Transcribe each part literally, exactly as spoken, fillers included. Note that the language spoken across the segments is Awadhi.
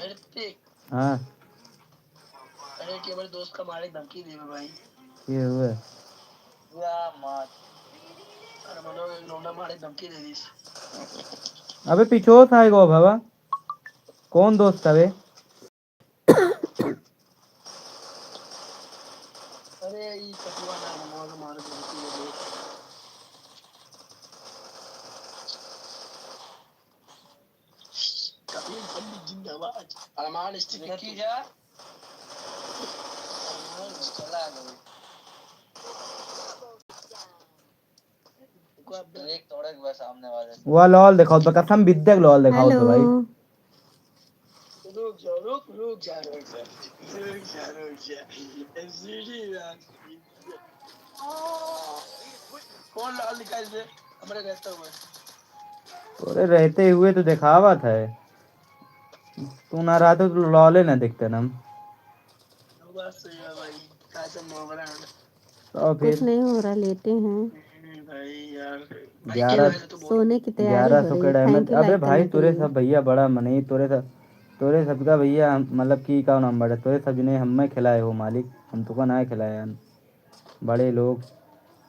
ऋतिक। हाँ। अरे कि हमारे दोस्त का मारे धमकी देवे भाई। ये हुए। या मार। अरे मनो एक लौंडा मारे धमकी दे दीस। अबे पीछे था एगो बाबा। कौन दोस्त हवे? अरे ई कटुआ ना मनो के मारे धमकी दे दीस। कबीर बंदी जिंदाबाद। अरमान स्टिक देखी जा। अरमान चला गए। एक तोड़े के बाद सामने वाले। वाह, लॉल देखाओ तो, कसम बिद्दे के लॉल देखाओ तो भाई। हेलो। रुक जा, रुक, रुक जा, रुक जा, रुक जा, रुक जा। एमसीडी यार। कौन लाल दिखाई दे? हमारे रहते हुए। तोरे रहते हुए तो देखावत है। तू ना रहते तो लॉले ना देखते ना हम। बात सही है भाई। का सब मोगरा है? तो फिर कुछ नहीं हो रहा, लेटे हैं। हम्म, भाई यार। ग्यारह सोने की तैयारी हो रही है। Thank you, अबे like भाई, करने के लिए। तोरे सब भैया बड़ा मनई, तोरे सब, तोरे सबका भैया, मतलब कि का नाम बड़ा, तोरे सब जिन्हें हमें खिलाए हो मालिक, हम तो को ना खिलाए हैं। बड़े लोग।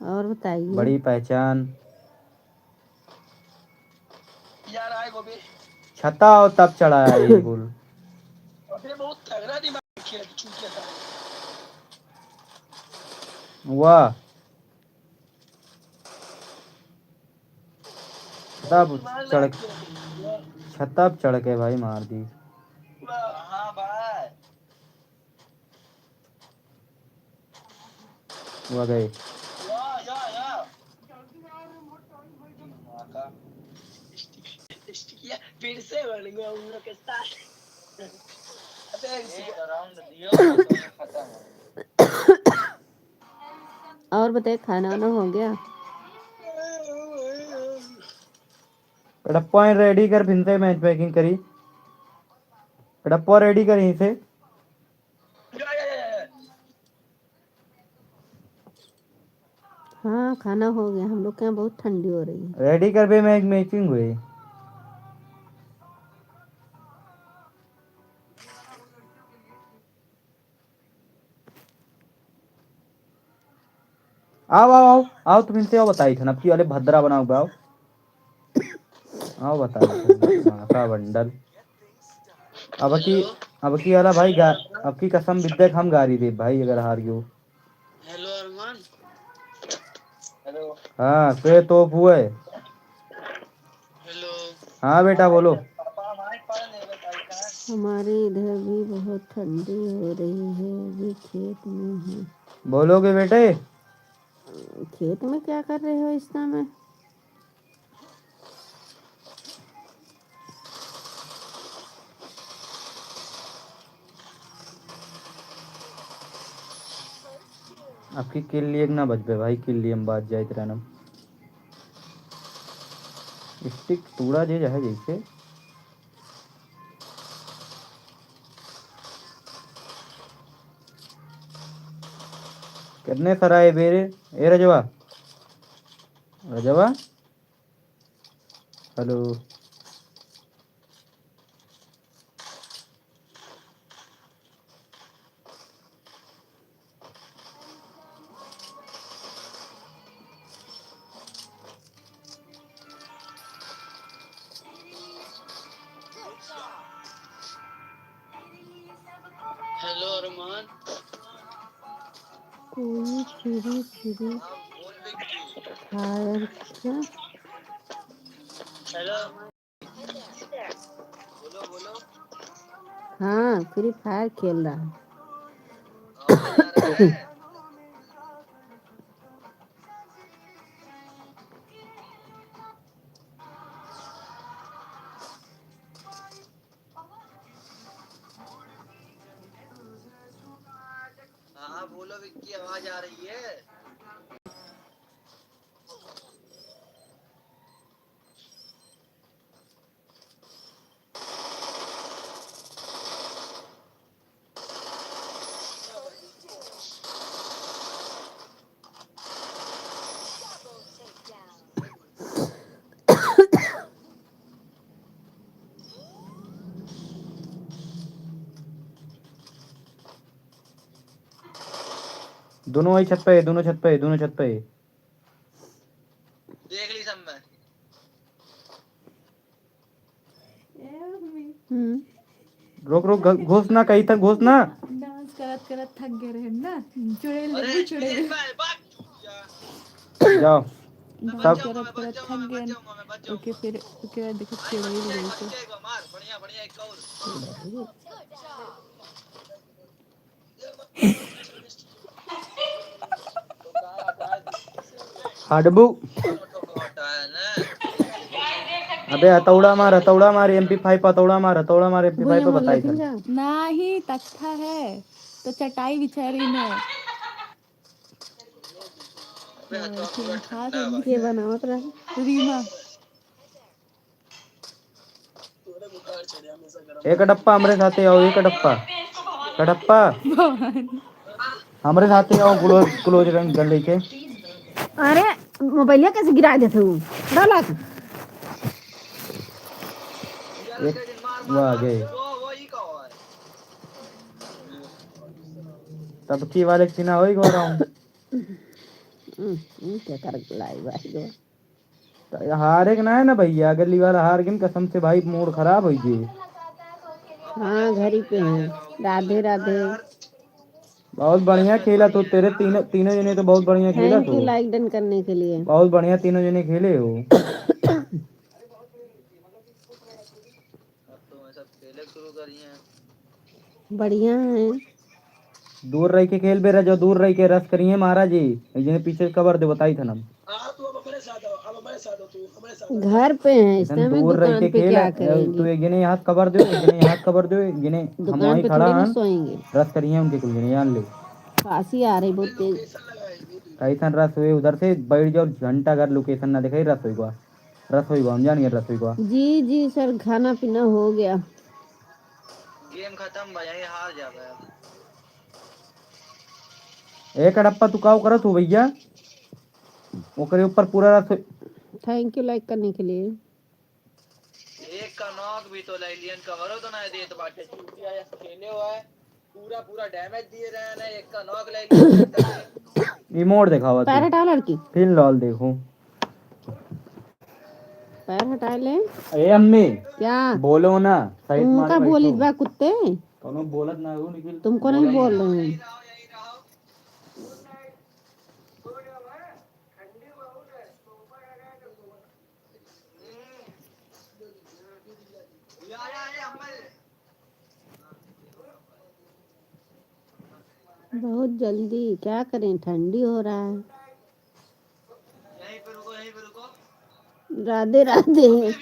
और बताइए। बड़ी पहचान। यार आए गोभी। छता और तब चढ़ाया ये गोल। अबे बहुत तगड़ा दिमाग खेल चुके था। वाह। छता पे चढ़, छता पे चढ़ के भाई मार दी। वाह, हाँ भाई। वो गए। फिर से बन गया उन लोग के साथ। अबे, एक राउंड दियो तो खत्म है। और बताइए, खाना वाना हो गया? कड़प्पा रेडी कर, फिर से मैच मेकिंग करी। कड़प्पा रेडी कर यहीं से। हाँ, खाना हो गया। हम लोग के यहाँ बहुत ठंडी हो रही है। रेडी कर बे, मैं एक मैचिंग हुई। आओ, आओ, आओ, आओ, तुम इनसे आओ, बताई थे ना, अब की वाले भद्रा बनाओ, आओ। आओ, बताई थे, माता बंडल। अब की, अब की वाला भाई गा-, अब की कसम बिद्दे हम गारी दे भाई, अगर हार गयो। हेलो अरमान। हेलो। हाँ, से तो हुए। हेलो। हाँ बेटा, बोलो। हमारे इधर भी बहुत ठंडी हो रही है, अभी खेत में हूँ। बोलोगे बेटे? खेत में क्या कर रहे हो इस समय? अब की किल लिए ना बचबे भाई, किल लिए हम बाज जाइत रहना। स्टिक टूड़ा जे है जैसे। कितने सारा है बेरे? ए रजवा, रजवा, हेलो। हेलो अरमान। कोई फ्री फ्री फायर क्या? हेलो। हाँ, फ्री फायर खेल रहा है। हाँ, बोलो विक्की, आवाज आ रही है? दोनों वही छत पे है, दोनों छत पे है, दोनों छत पे है। देख ली सब मैं। ए मम्मी। हम्म। रुक, रुक, घ-, घुस ना, कहीं तक घुस ना। डांस करत करत थक गए रहे ना, चुड़ैल अरे, देखी, चुड़ैल। चुड़ैल बा, बा, चुप जा। जाओ। डांस सब करत करत थक गए। ओके, फिर ओके बाद देखो चुड़ैल गई तो। मार, बढ़िया, बढ़िया, एक और। हटबू। अबे हथौड़ा मार, हथौड़ा मार, एम पी फ़ाइव हथौड़ा मार, हथौड़ा मार, एम पी फ़ाइव पे बताई था। नाही, तख्ता है, तो चटाई बिछा रही मैं। हाँ, ठीक, हाँ, तो ये बनावत रहे। रीमा। ए कटप्पा, हमरे साथे आओ, ए कटप्पा। कटप्पा। हमरे साथे आओ, क्लोज, क्लोज रेंज गन लेके। अरे, मोबाइलिया कैसे गिरा देते हो? डाला था। एक, वो आ गए। तब की वाले की ना होई गो रहा हूँ। हम्म, हम्म, क्या कर लाई भाई गो। तो हारे के ना है ना भैया, अगली बार हार गइन कसम से भाई, मूड खराब होइ गई। हाँ, घर ही पे हैं। राधे राधे। बहुत बढ़िया खेला तो तेरे तीनों, तीनों जने तो बहुत बढ़िया खेला तो। Thank you like done करने के लिए। बहुत बढ़िया तीनों जने खेले हो। अब तो मैं सब खेले शुरू करी हैं। बढ़िया है। दूर रह के खेल बे रजो, दूर रह के रस करिए महाराज जी। एक जने पीछे से cover दे, बताई था ना। घर पे हैं, इस एकदम time दूर रह के दुकान पे खेल, क्या अ, करेंगे? तू एक जने यहाँ cover दे, एक जने यहाँ cover दे, एक जने हम दुकान वहीं पे खड़ा थोड़ी ना हैं। सोएंगे। रस करिए उनके कुल जने, जान ले। खांसी आ रही बहुत तेज। कैसन रस हुए उधर से, बैठ जाओ घंटा घर, location ना दिखाई, रस हुई गवा। रस होई बा, हम जान गए रस होई बा। जी, जी सर, खाना पीना हो गया। Game खतम बा, यहीं हार जाबे अब। ए कड़प्पा, तू काव करत हो भैया? ओकरे ऊपर पूरा रस हो- Thank you like करने के लिए। एक का knock भी तो लैलियन, cover-ओ तो ना देत बाटे, चूतिया या खेले हुआ है। पूरा, पूरा damage दिए रहे हैं, एक का knock ले लिया। Emote दिखावा तू। पैर हटाओ लड़की। फिर लॉल देखो। पैर हटा ले। ए अम्मी। क्या? बोलो ना, सही तुम तुम्हारे का भाई बोलित को। बा कुत्ते? कोनो बोलत ना हो, लेकिन तुमको नहीं बोलो बोल ना। रहे हैं। बहुत जल्दी, क्या करें, ठंडी हो रहा है। राधे राधे।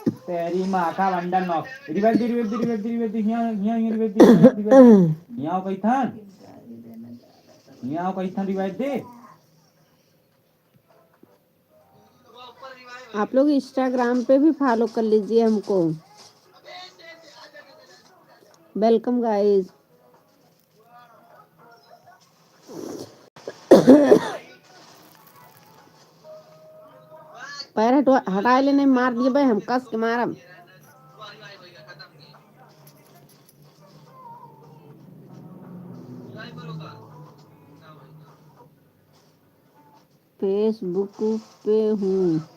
तेरी माँ का बंडल नौ। Revive दे, revive दे, revive दे, revive दे, हियाँ, हियाँ, हियाँ revive दे, हियाँ revive दे। हियाँ आओ कही था। हियाँ आओ कही था, revive दे। आप लोग Instagram पे भी follow कर लीजिए हमको। Welcome guys। पैर हटवा, हटाए ले, नहीं मार दिए भाई, हम कस के मारम। Facebook पे हूँ,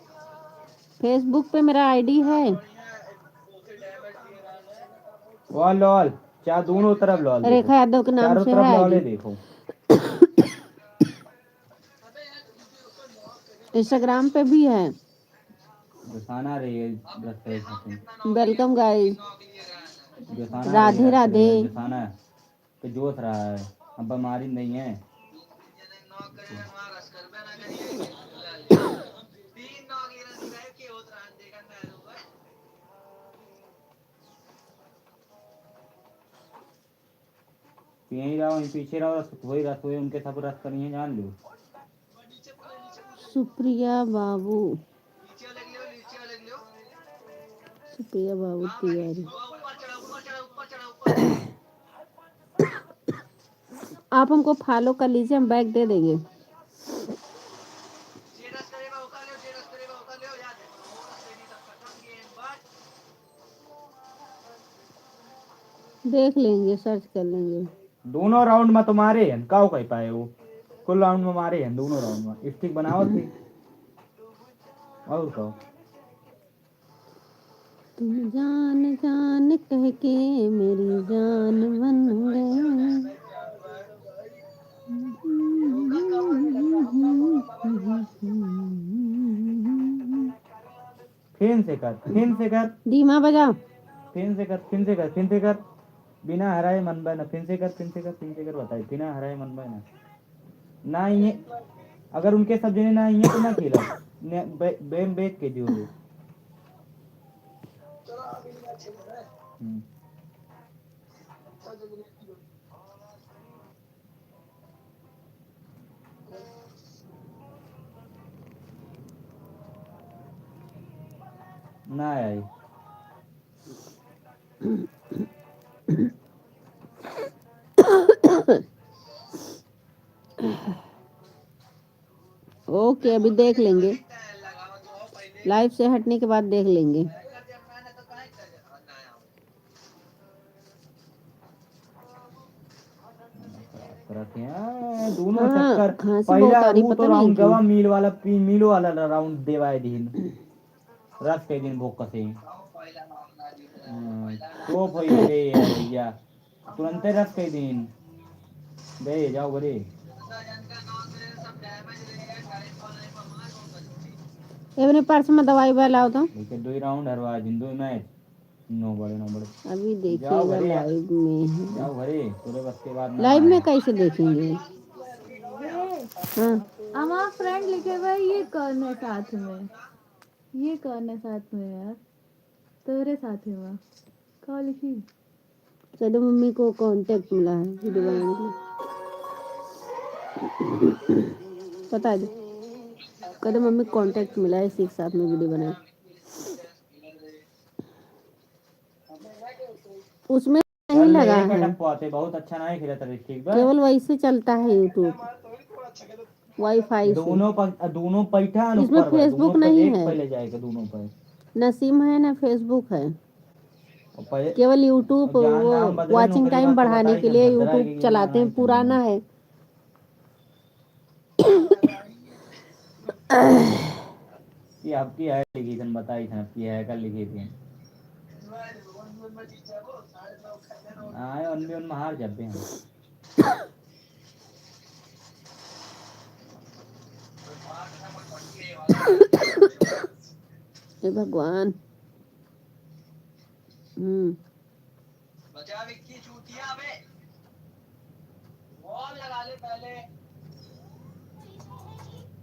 Facebook पे मेरा ID है। वाह लॉल, क्या दोनों तरफ लॉल देखो। रेखा यादव के नाम चारों से तरफ है लॉल ID। देखो। Instagram पे भी है। दिखाना रही है, दस तारीख को। Welcome guys। दिखाना राधे रही है, राधे। दिखाना है। तो जोश रहा है, अब बीमारी नहीं है। यहीं रहो, यहीं पीछे रहो, रस-, वही रस, वही उनके सब रस करिए, जान लो। सुप्रिया बाबू, सुप्रिया बाबू तिवारी। आप हमको follow कर लीजिए, हम back दे देंगे। देख लेंगे, search कर लेंगे। दोनों राउंड में तो मारे हैं, काउ कह पाए वो। कुल राउंड में मारे हैं, दोनों राउंड में। स्टिक बनावत थी। और का? तुम जान जान कह के मेरी जान बन गए। फिन से कर, फिन से कर। धीमा बजा। फिन से कर, फिन से कर, फिन से कर। बिना हराए मनबे ना, फिन से कर, फिन से कर, फिन से कर, बताई, बिना हराए मनबे ना। ना ये, अगर उनके सब जने ना ये तो ना खेला। ने, बे-, बेम बेच के दियो रे। हम्म। ना आई। ओके, अभी देख लेंगे, लाइव से हटने के बाद देख लेंगे। रखे हैं, दोनों हाँ, चक्कर। खांसी बहुत पहला आ रही, वो पता तो नहीं राउंड क्यों। गवा, मील वाला पी-, मील वाला राउंड देवाए दीन। रस के दिन भोग कसे। हाँ, तो भाई रे भैया, तुरंते रस के दिन। दे जाओ घरे। ए, अपने पर्स में दवाई बा लाओ तो। लेके दो ही राउंड हरवा दिन, दो ही मैच। नो बड़े, नो बड़े। अभी देखिएगा जाओ घरे। लाइव में ही। जाओ घरे, तोरे बस के बात ना लाइव में आए। कैसे देखेंगे? हाँ। हमार फ्रेंड लिखे बा, ये कौन है साथ में? ये कौन है साथ में यार? तोरे साथ है वहाँ। का लिखी? कदम मम्मी को कॉन्टैक्ट मिला है वीडियो बनाने के लिए। बता दे। कदम मम्मी को कॉन्टैक्ट मिला है, इसी के साथ में वीडियो बनाए। उसमें नहीं लगा है। बहुत अच्छा नहीं खेला था, ठीक बा। केवल वैसे चलता है YouTube, वाईफाई से। दोनों पर, दोनों पैठा न इसमें ऊपर बा, Facebook दोनों पर नहीं एक है। पहले जाएगा दोनों पर। ना सिम है, ना Facebook है। और पहले केवल YouTube, जहाँ वो नाम बदले ना, वॉचिंग ओकरे टाइम बाद तो बढ़ाने बताई के कि लिए भद्रा YouTube है कि चलाते हैं, नहीं पुराना चलाना। है। ये आपकी है लिखी थन, बताई थन, आपकी है, कल लिखी थी। आए, उनमें, उनमें हार जाते हैं। हे भगवान। हम्म। बचा विक्की चूतिया बे। वॉल लगा ले पहले।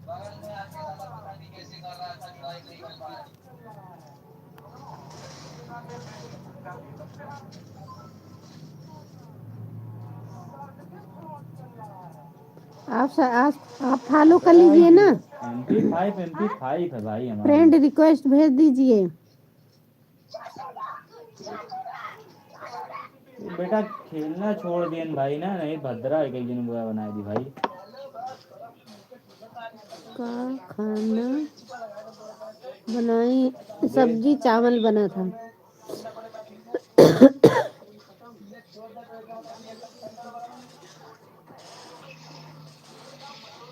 बगल में आके वाला पता नहीं कैसे कर रहा था, ट्राई नहीं कर पाया। आप स-, आप, आप फॉलो कर लीजिए ना। एमपी फ़ाइव, एमपी फ़ाइव है भाई हमारा। फ्रेंड रिक्वेस्ट भेज दीजिए। बेटा खेलना छोड़ दियन भाई ना, नहीं भद्रा है कई दिन बुरा बना दी भाई। का खाना बनाई? सब्जी चावल बना था।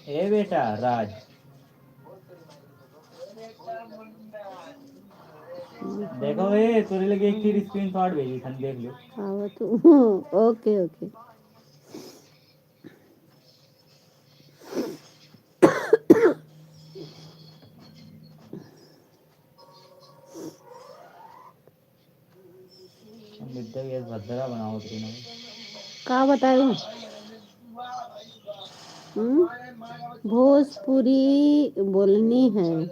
ए बेटा राज, देखो ए, तोरे लगे एक फिर स्क्रीनशॉट भेजी थन, देख लो। हाँ, वो तो, ओके, ओके। मिद्दा गैस भद्रा बनावत रही ना। का बताई? हम्म? भोजपुरी बोलनी है।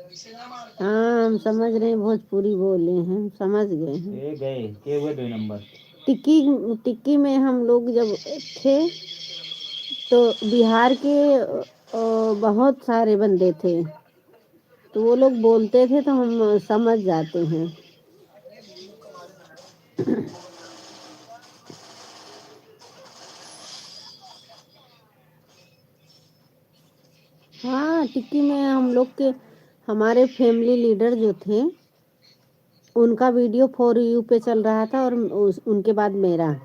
हाँ, हम समझ रहे हैं, भोजपुरी बोले हैं, हम समझ गए हैं। ये गए, के हुए दो नंबर। टिक्की, टिक्की में हम लोग जब थे, तो बिहार के, अ, बहुत सारे बंदे थे। तो वो लोग बोलते थे तो हम समझ जाते हैं। हाँ, टिक्की में हम लोग के, हमारे फैमिली लीडर जो थे, उनका वीडियो For You पे चल रहा था और उस, उनके बाद मेरा।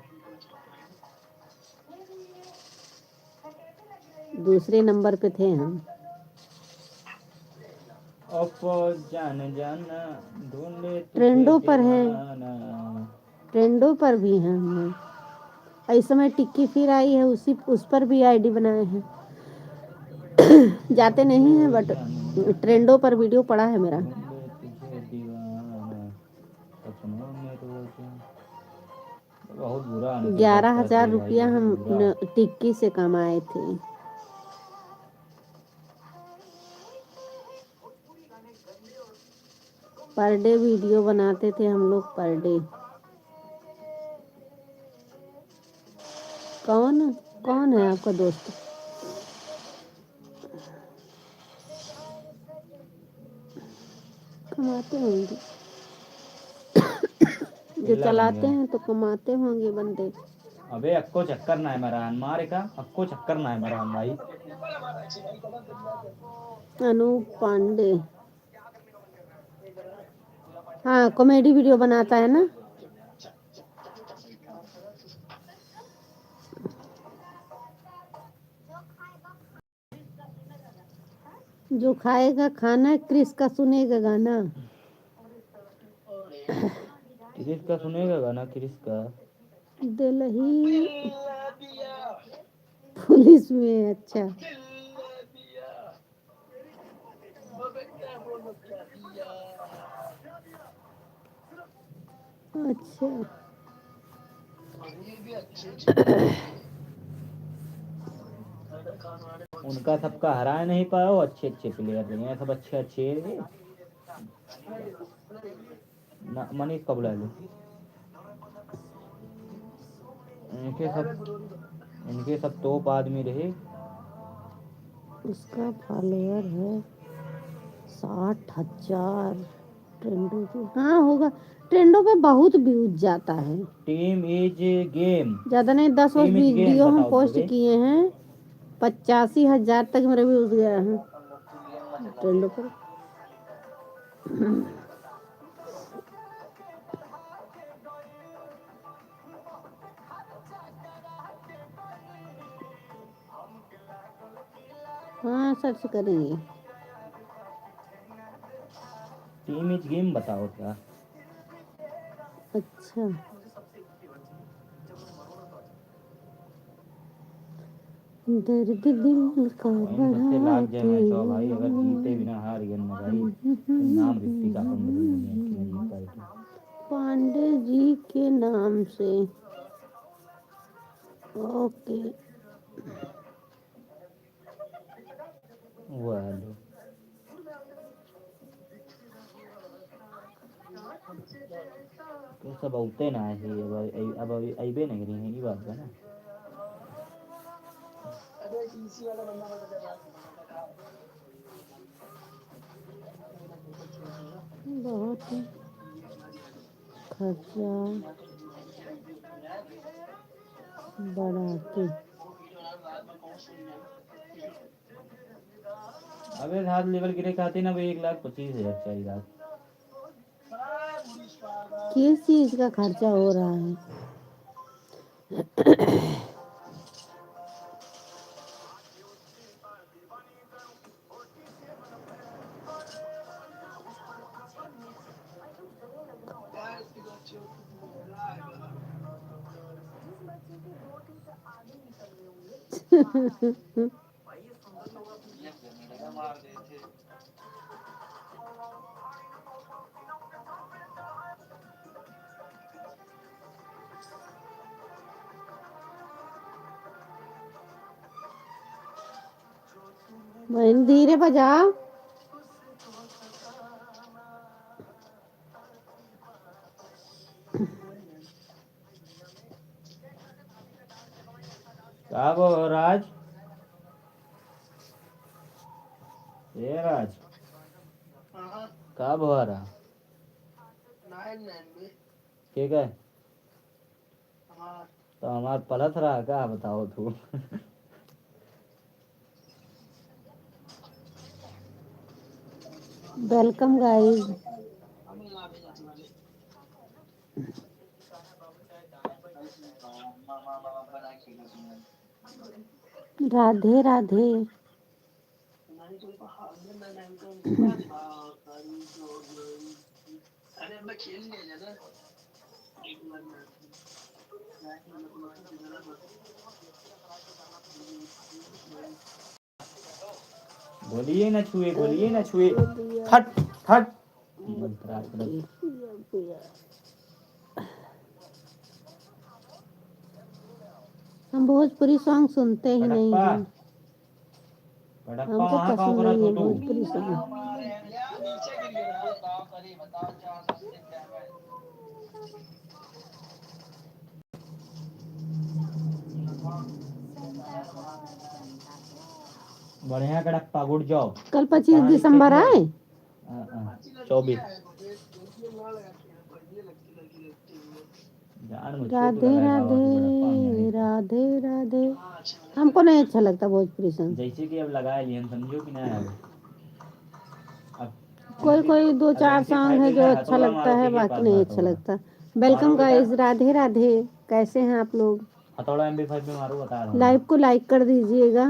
दूसरे नंबर पे थे हम। अफो जान जान ढूंढे तुझे ट्रेंडों पर है। दीवाना। ट्रेंडों पर भी हैं हम। इस समय टिक्की फिर आई है, उसी, उस पर भी आईडी बनाए हैं। जाते नहीं हैं, but ट्रेंडों पर वीडियो पड़ा है मेरा। बहुत बुरा अनुभव ग्यारह हजार भाई, रुपया बहुत हम बुरा। न-, टिक्की से कमाए थे। पर डे वीडियो बनाते थे हम लोग, पर डे। कौन, कौन है आपका दोस्त? कमाते होंगे। जो चलाते हैं तो कमाते होंगे बंदे। अबे अक्को चक्कर ना है मरान, मारे का अक्को चक्कर ना है मरान भाई। अनूप पांडे। हाँ, कॉमेडी वीडियो बनाता है ना। जो खाएगा खाना, क्रिस का सुनेगा गाना। क्रिस का सुनेगा गाना, क्रिस का। दिल्ली पुलिस में, अच्छा। अच्छा। उनका सबका हरा नहीं पायो, अच्छे अच्छे प्लेयर रहे हैं, सब अच्छे अच्छे रहे। ना, मनीष का बुला लो। इनके सब, इनके सब top आदमी रहे। उसका फॉलोअर है साठ हजार। ट्रेंडों पे, हाँ, होगा। ट्रेंडों पे बहुत व्यूज जाता है। Team is game। ज्यादा नहीं, दस Team is game वीडियो हम बताओ पोस्ट मुझे। किए हैं, पचासी हजार तक मेरा व्यूज गया है ट्रेंडों पर। हाँ, सर्च करेंगे। Team is game बताओ क्या? अच्छा। दर्द दिल का वहीं सबसे लाग जाए मैच हो भाई, अगर जीते बिना हार गए ना भाई, तो नाम रिप्पी का अपन बदल देंगे, जीत पाए तो। पांडे जी के नाम से। ओके। वो आ लो। तो सब औते ना है, अब, अब, अब अइबे नहीं करी है, ये बात है ना। बहुत खर्चा बढ़ा के। अबे धार लेवल गिरे खातिर ना भाई, एक लाख पच्चीस हजार चाहिए था। किस चीज का खर्चा हो रहा है? बहन धीरे बजा। का भो राज? ए राज, हाँ। का भो रहा? नाइन नाइन में। के का? हमार। तो हमार पलत रहा का, बताओ तू? Welcome, guys। राधे राधे। गोलिये ना छुए, गोलिये ना छुए। फट, फट। हम भोजपुरी सॉन्ग सुनते ही नहीं हैं। हमको पसंद नहीं है भोजपुरी सॉन्ग। बढ़िया कड़प्पा, good job। कल पच्चीस दिसंबर है। हाँ, हाँ, चौबीस। राधे राधे, राधे राधे। हमको नहीं अच्छा लगता भोजपुरी सॉन्ग। जैसे कि अब लगाए लिए हम, समझो कि ना। अब कोई कोई दो चार सॉन्ग है जो अच्छा लगता है, बाकी नहीं अच्छा लगता। वेलकम गाइस, राधे राधे। कैसे हैं आप लोग? हथौड़ा एमपी फ़ाइव पे मारो, बता रहा हूँ। लाइव को लाइक कर दीजिएगा।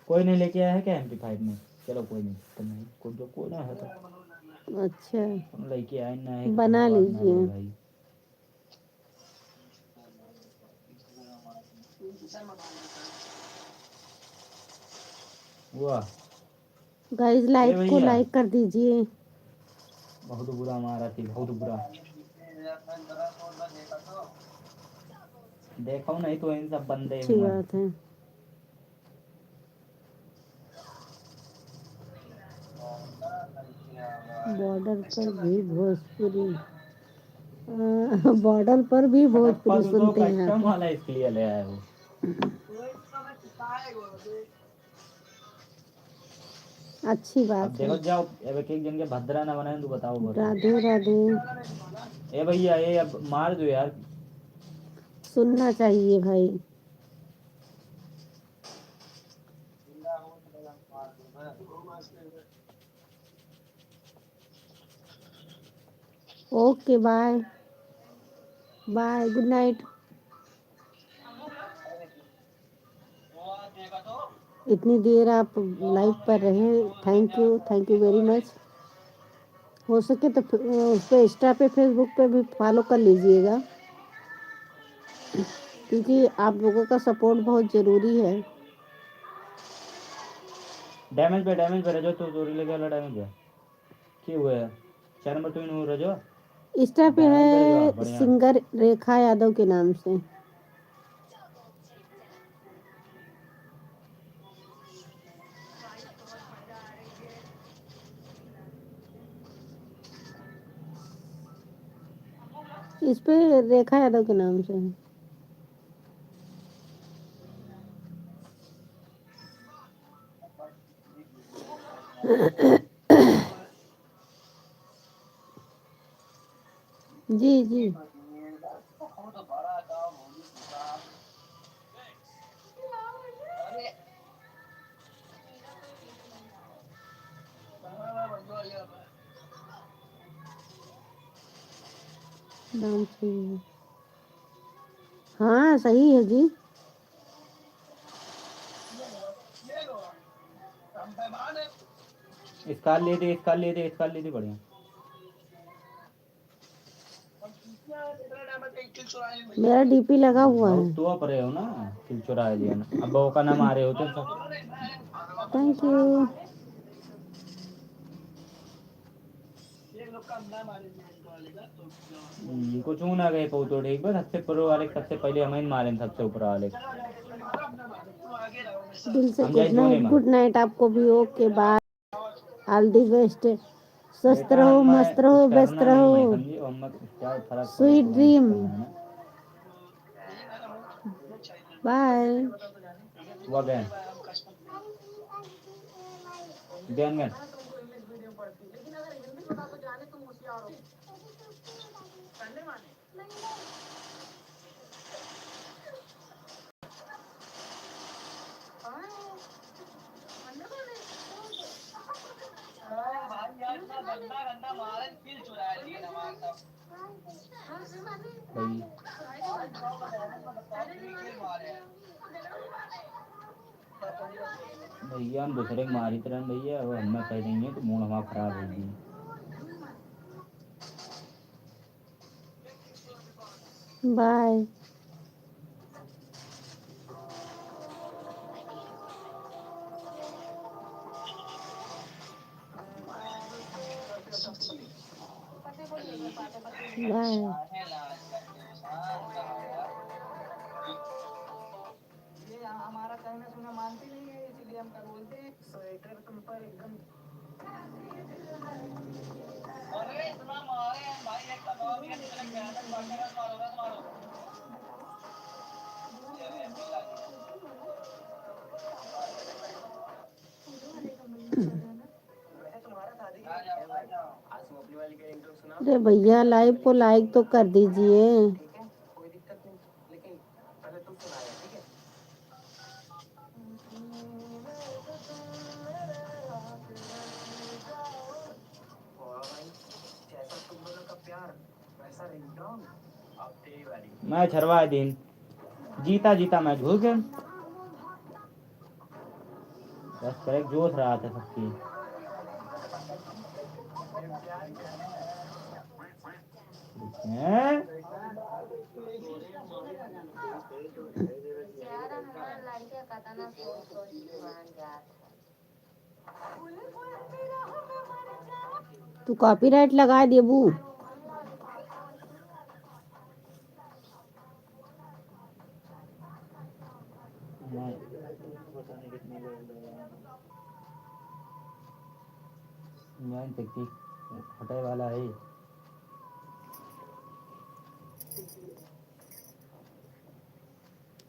कोई नहीं लेके आया है क्या एमपी फ़ाइव में? चलो कोई नहीं, तो नहीं, कोई जो कोई ना है तो। अच्छा। हम लेके आए ना है तो बना लीजिए भाई। वाह। गाइस, लाइव को लाइक कर दीजिए। बहुत बुरा मारा थी, बहुत बुरा। देखो नहीं तो इन सब बंदे अच्छी बात है। बॉर्डर पर भी भोजपुरी, अ, बॉर्डर पर भी भोजपुरी सुनते हैं। अच्छी बात है। देखो जाओ, अब एक एक जन के भद्रा ना बनाए, तू बताओ बस। राधे राधे। ए भैया, ये अब मार दो यार। सुनना चाहिए भाई। Okay, bye. Bye, good night. इतनी देर आप लाइव पर रहे, thank you, thank you very much। हो सके तो फ-, उस पे, इंस्टा पे, फेसबुक पे भी फॉलो कर लीजिएगा, क्योंकि आप लोगों का सपोर्ट बहुत ज़रूरी है। डैमेज पे, डैमेज पे रजो, तू चोरी लेके वाला डैमेज पे। के हुए है? चार नंबर तू ही नु रजो। इंस्टा पे है सिंगर रेखा यादव के नाम से। इस पे रेखा यादव के नाम से है। जी, जी। नाम सही है। हाँ, सही है जी। स्कार ले दे, स्कार ले दे, स्कार ले दे, बढ़िया। मेरा डीपी लगा हुआ है। बहुत तो आप रहे हो ना, किल चुरा लिया ना। अब वो का नाम आ रहे होते सब। Thank you। हम्म, कुछ ना गए पौ तो ठीक, बस सबसे प्रो वाले सबसे पहले हमें मारे, सबसे ऊपर वाले। दिल से हम जाए गुड नाइट, जोने में। गुड नाइट आपको भी। Okay, bye. All the best। स्वस्थ रहो, मस्त रहो, व्यस्त रहो। Sweet dream। बाय। भैया, हम दूसरे के मारित रहन भैया, अब हमें कह देंगे तो मूड हमारा खराब होगी। बाय। बाय। ये हमारा कहना सुना मानती नहीं है, इसीलिए हम कल बोलते हैं। स्वेटर तुम पर एकदम। अरे भैया, लाइव को लाइक तो कर दीजिए। मैं छरवा दिन जीता जीता मैच घुस गए। बस करेक्ट जोश रहा था सबकी। हैं? तू कॉपीराइट लगा देबू। मैं, मैं देखती, हटाए वाला है।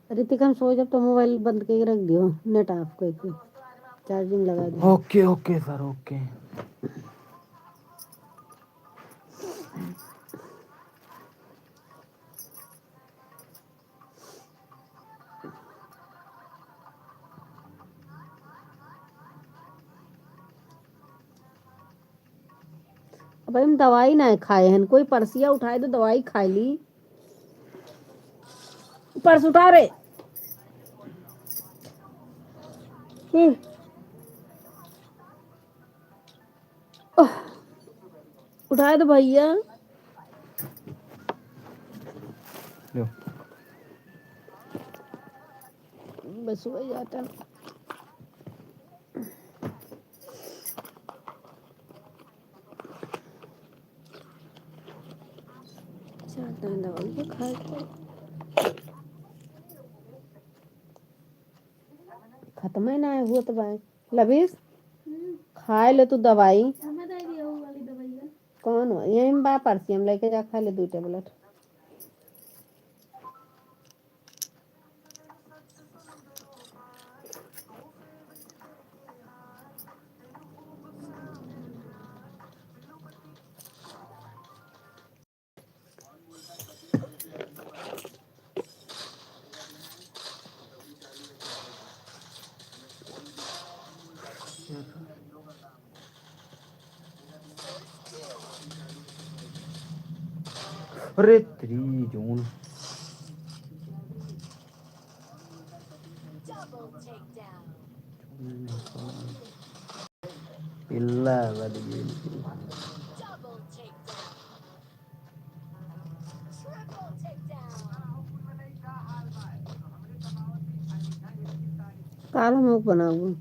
ऋतिक, हम सो जब तो मोबाइल बंद करके रख दियो, नेट ऑफ करके, चार्जिंग लगा दियो। Okay, okay sir, okay. अब हम दवाई ना खाए हन, कोई पर्सिया उठाए तो दवाई खाए ली। पर्स उठा रे। हम्म। ओह, उठाए दो भैया। लो। बस वही आता। चार टाइम दवाई खाए के। खत्मे ना हुआ तो भाई। लबीस, हम्म। खाए ले तू दवाई। हमें दे दिया वो वाली दवाई है। कौन हो? यही में बा पर्सी, हम लेके जा, खा ले दू टेबलेट। अरे तेरी जून। पिल्ला बन गई। काल हम लोग बनाऊंगा।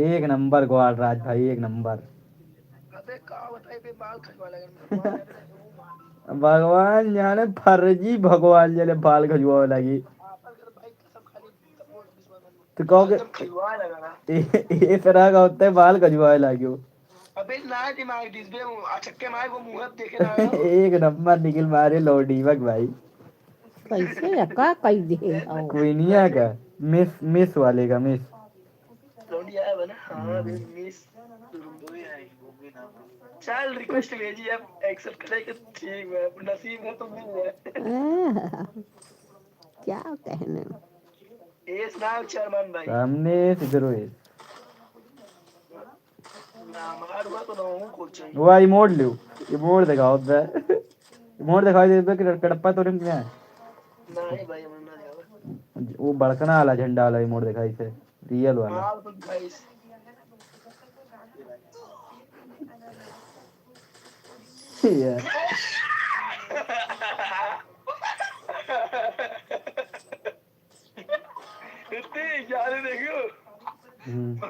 एक नंबर ग्वाल राज भाई, एक नंबर। अबे का बताई बे, बाल खजवा लगे। भगवान जाने, फर्जी भगवान जाने बाल खजवावे लागी। तो कहो के एकदम खजवा लगा ना। ए, ए तरह का होता है, बाल खजवावे लागी हो। अबे ना दिमाग डिस बे, वो अचक्के मार वो मुंह देखे ना। एक नंबर निकल मारे लोडीबक भाई। कैसे या का कई दे? क्वीनिया का, मिस, मिस वाले का, मिस। लौंडी आया बा ना? हाँ, हम्म। अभी मिस। चल, रिक्वेस्ट भेजी, अब एक्सेप्ट करे के ठीक बा, अब नसीब है तो मिल जाए। आह, क्या कहने। एस नाम चेयरमैन भाई। सामने से इधर हो, एस। ना, हमार हुआ तो ना हूँ कुछ। वो आई मोड़ लियो। ये मोड़ दिखाओ बे। मोड़ दिखाई दे बे कि कड़प्पा तोरे में है। नहीं भाई, हम ना जाओ। वो बड़कना वाला झंडा वाला ये मोड़ दिखाई से, रियल वाला। हाँ, तो भाई। यार। इतनी जाने देखियो। हम्म।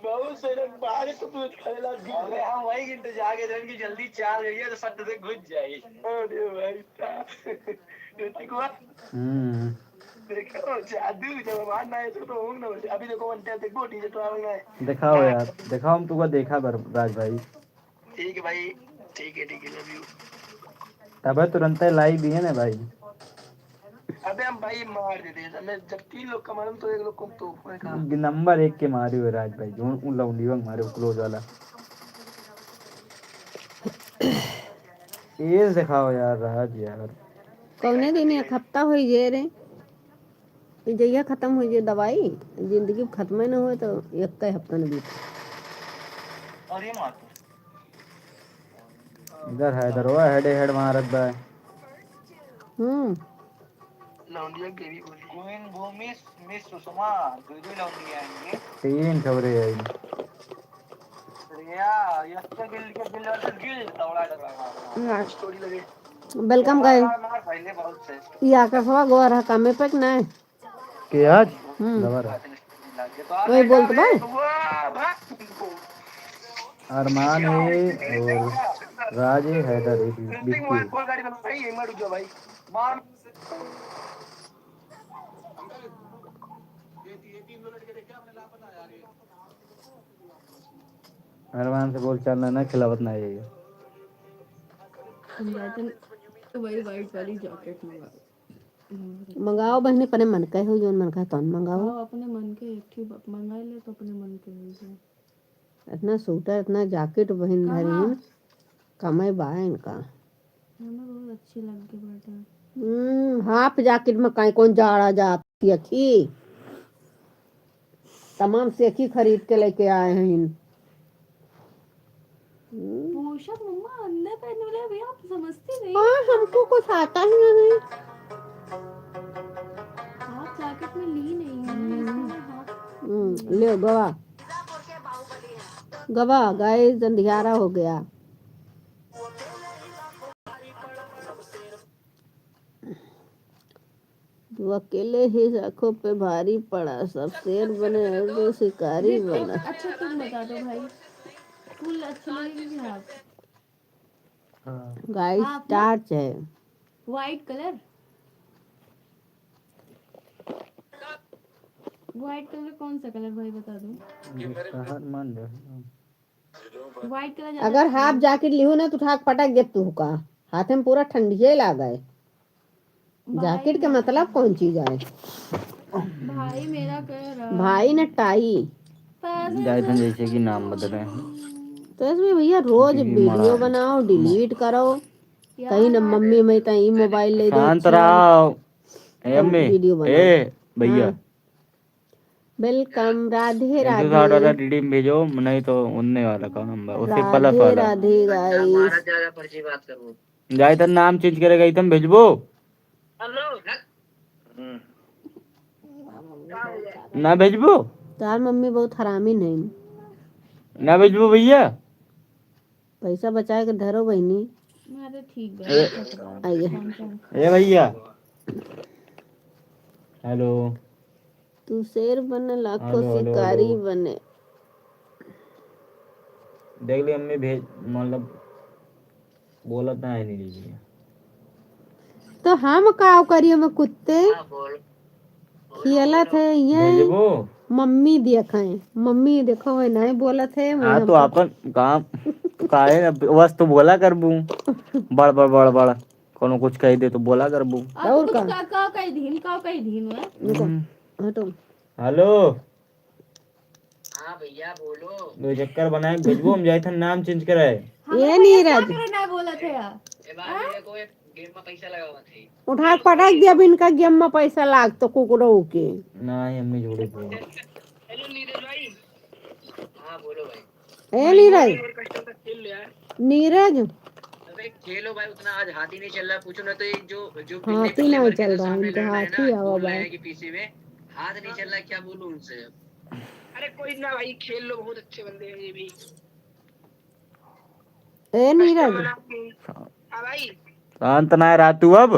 बहुत सही लग, बाहर तो तू खड़े लग गई। अरे हम वही इंतजार के थे कि जल्दी चाल रही है तो सट से घुस जाए। अरे भाई साहब। ऋतिक हुआ? हम्म। देखो, जादू, जब हमार ना है, तो, तो होंगे ना, अभी देखो, one tap देखो, DJ तो आवे ना है। दिखाओ हाँ। यार, दिखाओ, हम तुमको देखा बर, राज भाई। ठीक है भाई, ठीक है, ठीक है, love you। तबे तुरंते live ही है ना भाई। अबे हम भाई मार देते हैं, हमें जब तीन लोग का मालूम तो एक लोग को तो कोई का। नंबर एक के मारे हुए राज भाई, जो उन लौंडियों के मारे, वो close वाला। ये दिखाओ यार, राज यार। कौने दिन एक हफ्ता होई जे रे, ई जहिया खत्म होई जे दवाई, जिंदगी खत्मे न होए तो एक हफ्ता न बीते। और ये मार। इधर हैदरवा head head मारत बा। हम्म। लौंडिया के भी बोली। Queen भूमि, Miss सुषमा, दो दो लौंडिया आएंगे। तीन खबरें आई। अरे यार, ये तो गिल के गिल और गिल, तौड़ा डर रहा है। हाँ। Story लगे। Welcome मार, guys। मार, मार, पहले बहुत से। ई आकाशवा गोर है, कामे पे कि नहीं? के आज? हम्म। लवर है। वही बोलत बा। अरमान है और राज है, हैदर है, बिक्की। अरमान से बोल, चल ना, ना खिलावत ना है ये। हम जाते हैं तो वही white वाली jacket मंगा। मंगाओ बहनी, अपने मन के हो, जौन मन का तौन मंगाओ। हाँ, अपने मन के एक ठे ब-, मंगा ले तो अपने मन के हो जाए। इतना सूटर, इतना jacket बहिन कहाँ? धरी, कमाई बा इनका। हमें बहुत अच्छी लग के बैठा। हम्म, half jacket में काहे कौन जाड़ा जात यखी? तमाम सेखी खरीद के लेके आए हैं। हम्म। पोशाक मम्मा अंदर पहन ले भैया, आप समझती नहीं। हाँ, हमको कुछ आता ही नहीं। आप jacket में ली नहीं है, इसलिए आप हम्म, ले गवा। गवा, guys, अंधियारा हो गया। तू अकेले ही आँखों पे भारी पड़ा, सब शेर बने और जो शिकारी बना। अच्छा, तुम बता दो भाई, full अच्छी लगेगी आप? हाँ। Guys, आप ना torch है। White colour? White colour कौन सा colour भाई, बता दो। जिसका हर मन रहे। White colour ज्यादा अगर अच्छा half है। Jacket लिहू ना, तो उठा के पटक देब तू का। हाथे में पूरा ठंडिये लागे। भाई jacket के ना। मतलब कौन चीज आए? भाई मेरा कह रहा। भाई न टाई। पैसे जाए तो जैसे कि नाम बदले हैं। तो इसमें भैया रोज किसी की video मारा है। बनाओ, delete करो। यार। कहीं न मम्मी मैं तई mobile ले दे शांत छिया। रहो। ए अम्मी, video बनाओ। ए भैया। हाँ। Welcome, राधे एक सौ साठ वाला राधे। डीडी में भेजो, नहीं तो उन्ने वाला का नंबर, उसे राधे plus वाला। राधे guys। जाए तो नाम change करेगा, इतम भेजबो। ना भेजबो? तार मम्मी बहुत हरामी नहीं। ना भेजबो भैया? पैसा बचाए के धरो बहिनी। अरे ठीक बा, ए, रखत बा। आइए। कौन कौन? ए भैया। Hello। तू शेर बने, लाखों hello, hello, शिकारी hello। बने। देख ली अम्मी, भेज, मतलब, बोलत ना है नहीं लीजिए। तो हम का करिए में कुत्ते? हाँ, बोल। खियलत है ये। भेजबो? मम्मी देखे, मम्मी देखो, वह नहीं बोलत है, हाँ, वह तो हमको अपन काम, काहे न, बस तो बोला करबू। बड़, बड़, बड़, बड़। कोनो कुछ कह दे तो बोला करबू। आ, तो और कुछ का? का, का कह दीन, का कह दीन, वह? रुको, हम्म। हटो। Hello। हाँ भैया, बोलो। दो चक्कर बनाए भेजबो, हम जाए थे नाम change कराए। हमें ए भैया नीरज। क्या करे ना बोलत है यार? ए बार हाँ? मेरे को एक game में पैसा लगावा थे। उठा के पटक दिया, अब इनका game में पैसा लाग तो कुकड़ों के। नहीं, अम्मी जोड़े थे। Hello नीरज भाई। हाँ, बोलो भाई। ए नीरज। और कस्टम तक खेल ले यार। नीरज। खेलो भाई, उतना आज हाथ ही नहीं चल रहा। पूछो ना तो ये जो, जो कितने हाथ ही पिछले नहीं बार के चल जो रहा, सामने इनके लड़ रहे हैं हाथ ना, ही आवा बोल रहे भाई। हैं कि पीसी में हाथ नहीं चल रहा, क्या बोलूं उनसे अब? अरे कोई ना भाई, खेल लो, बहुत अच्छे बंदे हैं ये भी। ए नीरज। कस्टमर आपके। हाँ भाई। शांत ना रहा तू अब।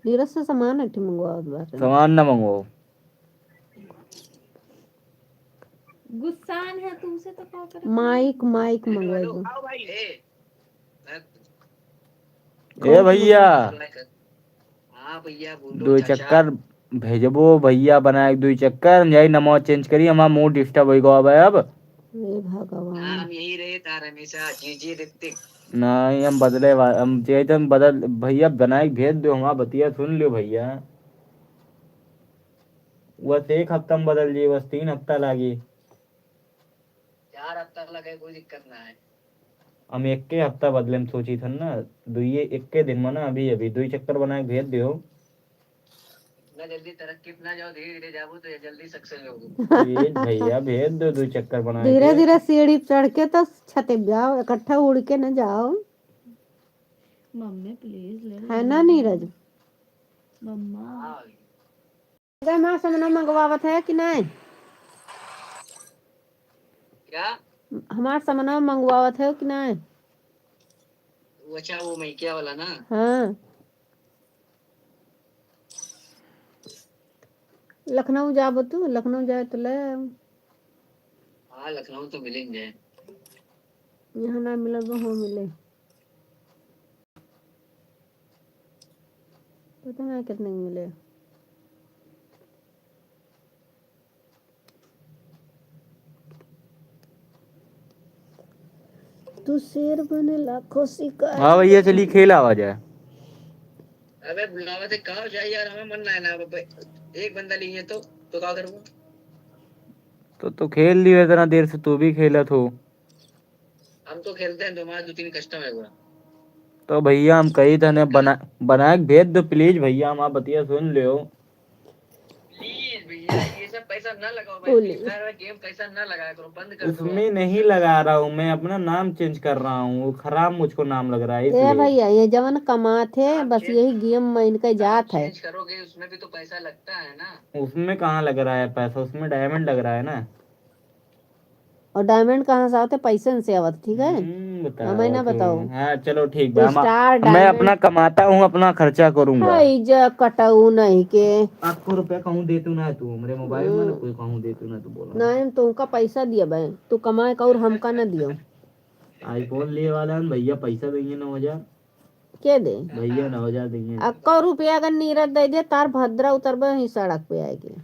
नीरज से सामान एक ठे मंगवावत बाटे। सामान ना मंगवाओ। गुस्सान है तुमसे तो का करत माइक, माइक मंगवाई हेलो, दो। आओ भाई। ए, ए भैया। हाँ भैया, बोलो दुई चाचा। चक्कर भेजबो भैया, बनाए दुई चक्कर, हम जाई नमवा चेंज करी, हमार मूड डिस्टर्ब होई गवा बा अब। हे भगवान। हाँ, हम यही रहे तार हमेशा, जी जी ऋतिक। नहीं, हम बदले वा-, हम जे एकदम बदल, भैया बनाए के भेज दो, हमार बतिया सुन लियो भैया। बस एक हफ्ता में बदल जाई, बस तीन हफ्ता लागी। चार हफ्ता लगे, कोई दिक्कत ना है। हम एक्के हफ्ता बदले में सोची थन ना, दुइये एक्के दिन में ना, अभी, अभी दुई चक्कर बनाए के भेज दियो। इतना जल्दी तरक्की पे ना जाओ, धीरे धीरे जाबो तो ये जल्दी सक्सेस होगो। प्लीज भैया, भेज दो, दुई चक्कर बनाए धीरे के। धीरे सीढ़ी चढ़ के तो छते जाओ, इकट्ठा उड़ के न जाओ। मम्मी, प्लीज ले है ना नीरज? मम्मा। हाँ। अरे, हमार सामानवा मंगवावत है कि नहीं? क्या? हमार सामानवा मंगवावत है कि नहीं? वो अच्छा, वो मैकिया वाला ना? हाँ। लखनऊ जाबो तू, लखनऊ जाए तो ले आओ। हाँ, लखनऊ तो मिलेंगे। यहाँ ना मिले, वो हो मिले। पता ना कितने में मिले। तू शेर बने लाखों शिकार। हाँ भैया, चलिए खेल आवा जाए। अबे बुलावा थे, कहाँ जाए यार, हमें मन ना है ना। अब एक बंदा नहीं है तो, तो क्या करूँगा? तो, तो खेल लियो इतना देर से, तू भी खेलत हो। हम तो खेलते हैं, तुम्हारा दो तीन कस्टम है पूरा। तो भैया हम कही था ने बना, बना के भेज दो प्लीज भैया, हमार बतिया सुन लियो। प्लीज भैया, ये सब पैसा ना लगाओ भाई, बोलिए। Free Fire गेम पैसा ना लगाया करो, बंद कर दो। उसमें नहीं लगा रहा हूँ मैं, अपना नाम चेंज कर रहा हूँ, वो खराब मुझको नाम लग रहा है, ए इसलिए। भैया, ये जवन कमात है, आप बस चेंज, यही गेम में इनका आप जात है। चेंज करोगे, उसमें भी तो पैसा लगता है ना। उसमें कहाँ लग रहा है पैसा, उसमें डायमंड लग रहा है ना। और डायमंड कहाँ से आवत है? पैसन से आवत, ठीक है? हम्म, बताओ हमें ना तुम। बताओ। हाँ, चलो ठीक बा, हम, स्टार मैं डायमंड। अपना कमाता हूँ, अपना खर्चा करूंगा। हाय, जा कटाऊ नहीं के। आपको रुपया कहूँ दे तू ना तू, हमरे मोबाइल में ना हम्म। कोई कहूँ दे तू ना तू बोला। नहीं, हम तुमका पैसा दिया बे, तू कमाए का और हमका ना दियो। iPhone लिए वाला है भैया, पैसा देंगे नौ हजार। के दे? भैया नौ हजार देंगे। अक्को रुपया अगर नीरज दे दे, तार भद्रा उतरबे ही सड़क पे आएगी।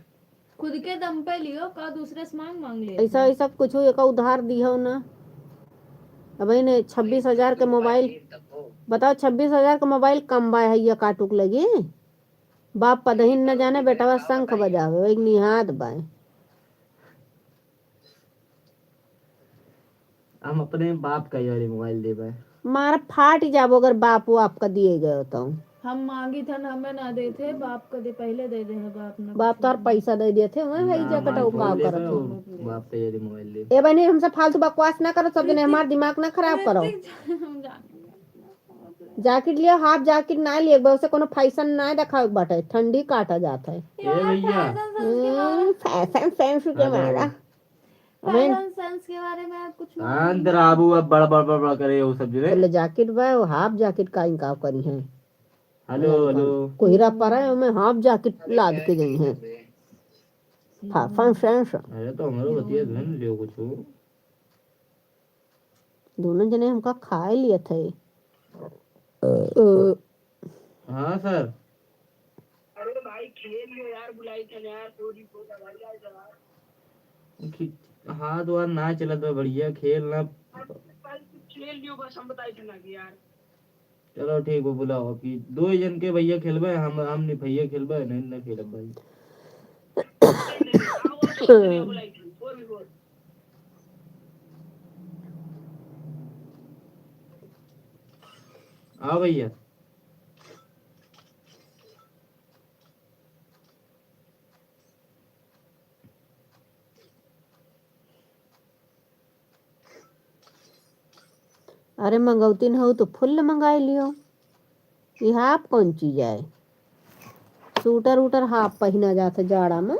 खुद के दम पे लियो, का दूसरे से मांग, मांग लियो? ऐसा, ऐसा कुछ एका उधार दिहो ना। अब इन्हें छब्बीस हजार के मोबाइल, बताओ, छब्बीस हजार के मोबाइल कम बाय है, ये काटुक लगी। बाप पदहिन न जाने, बेटवा शंख बजावे, एक निहाद बाय। हम अपने बाप का ये वाली मोबाइल देबे। मार फाट जाबो अगर बाप वाप का दिए गए तो। हम मांगी थन, हमें ना देते, बाप का दे, पहले दे दे है बाप ने। बाप तोर पैसा दे देते, वह है हाँ, जकटा मार वो फोन का लेबे करत और हो। बाप का ये वाली मोबाइल लेबे। ए बहनी, हमसे फालतू बकवास ना करो, सब जने हमार दिमाग ना खराब करो। हम जाने। जैकेट लियो, हाफ जैकेट ना लियो, एक बार उसे कोनो फैशन ना देखावे के बाटे, ठंडी काटा जात है। ए भैया। फैशन सेंस के मारा। हम्म, फैशन सेंस के मारा। हेलो। अबे फैशन सेंस के बारे में आप कुछ शांत रहा बाबू, अब बड़, बड़, बड़, बड़ करे वो सब जो है। बोले जैकेट बा, वो हाफ जैकेट का इनका करी है। Hello, hello. कोहिरा पर है, मैं हाफ जैकेट लाद के गई है। Fashion sense. अरे तो हमारो बतिया सुन लियो कुछ। दोनों जने हमका खाए लियत है। अ, हाँ सर। अरे भाई, खेल लियो यार, बुलाई थे यार, कोई कोई भाई यार। खि-, हाथ वाथ ना चलत बा बढ़िया, खेल ना। भाई, खेल लियो बस, हम बताई थे ना कि यार। चलो ठीक बा, बुलाओ। अब की दो ही जन के भैया खेलबे, हम, हम नहीं भैया खेलबे, नहीं ना खेलब भाई। आओ भैया। अरे मंगौतिन हो तो फुल मंगाई लियो। ये हाफ कौन चीज है? सूटर उटर हाफ पहिना जात है जाड़ा में।